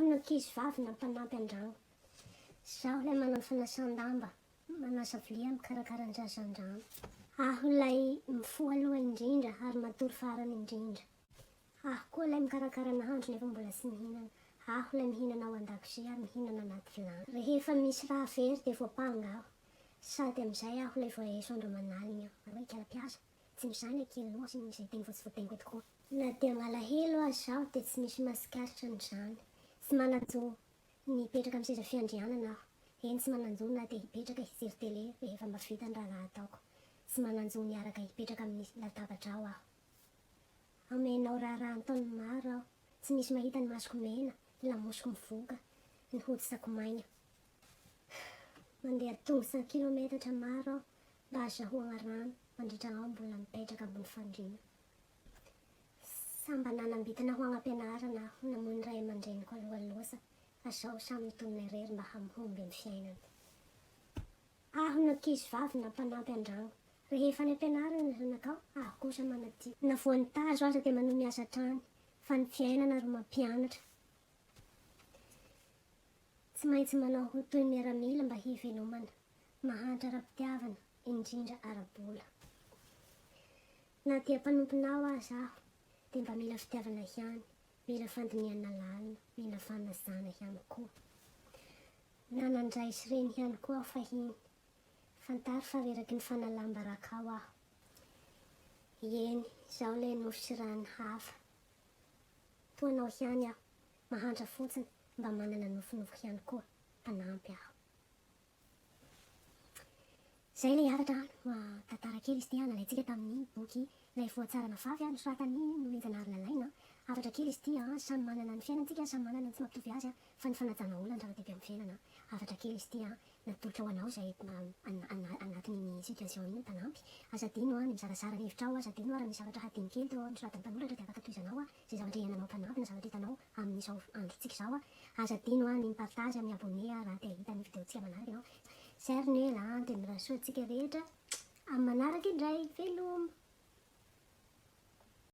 Aho no ankizy vavy na mpanampy an-drano. Izaho ilay manao fanasan-damba, manasa vilia, mikarakara ny zaza an-drano. Aho ilay mifoha aloha indrindra ary matory farany indrindra. Aho koa ilay mikarakara nahandro nefa mbola tsy mihinana. Aho ilay mihinana ao an-dakozia ary mihinana anaty vilany. Rehefa misy raha very dia voampanga aho. Sady amin'izay aho ilay voaeso andro aman'alina. Hoe ikala mpiasa. Tsy misy izany akia loha sy izay teny vao tsy voateniko eto koa. Na dia malahelo aza aho dia tsy misy mahatsikaritra an'izany. Tsy manan-jo ny hipetraka amin'ny seza fiandrianana aho. Eny tsy manan-jo na dia hipetraka hijery télé rehefa mba vita ny raharaha ataoko. Tsy manan-jo ny hiaraka hipetraka amin'ny latabatrao aho. Amenao raharaha an-taoniny maro aho. Tsy misy mahita ny masoko mena, ny lamosiko mivoaka, ny hoditsako maina. Mandeha tongotra an-kilometatra maro aho mba hazahoana rano mandritra aho mbola mipetraka ambony fandriana. Samba nanam-bintana ho agnam-pianarana aho namoy ny ray aman-dreniko aloha loatra fa zao samy mitolona irery mba hamhomby ny fiainana. Aho no ankizy vavy na mpanampy an-drano. Rehefa any am-pianarana ny zanakao, aho kosa manadio. Na voan'ny tazo aza dia manohy miasa hatrany fa ny fiainana ro mampianatra. Tsy maintsy manao ho toy ny miaramila mba hivelomana. Mahantra ara-pitiavana, indrindra ara-bola. Na dia mpanomponao aza aho, dia mba mila fitiavana ihany, mila fandinihana lalina, mila fanajana ihany koa. Nanan-dray sy reny ihany koa aho fahiny. Fantaro fa reraky ny fanalam-baraka ao aho. Eny, izaho ilay nofo sy ràn'ny hafa. Toa anao ihany aho, mahantra fotsiny, mba manana nofinofy ihany koa, mpanampy aho. Izay ilay hafatra an, tantara kely izy ity an, nalaintsika tamin'ny boky Ilay voa tsara nafafy an, nosoratan'i Nomenjanahary Lalaina an. Hafatra kely izy ity an, samy manana ny fiainantsika, samy manana ny tsy mampitovy azy an, fa ny fanajana olona no zava-dehibe amin'ny fiainana an. Hafatra kely izy ity an, natolotra ho anao izay anatin'iny situation iny mpanampy. Aza adino an ny mizarazara ny hevitrao, aza adino raha misy zavatra hadino kely teo nosoratan'ny mpanoratra dia afaka tohizanao an, izay zavatra iainanao mpanampy na zavatra hitanao amin'izao androntsika izao an. Aza adino an ny mi-partage, mi-abonner raha te hahita ny vidéo-ntsika manaraka ianao. Zay ry Nela an, dia mirary soa antsika rehetra amin'ny manaraka indray. Veloma.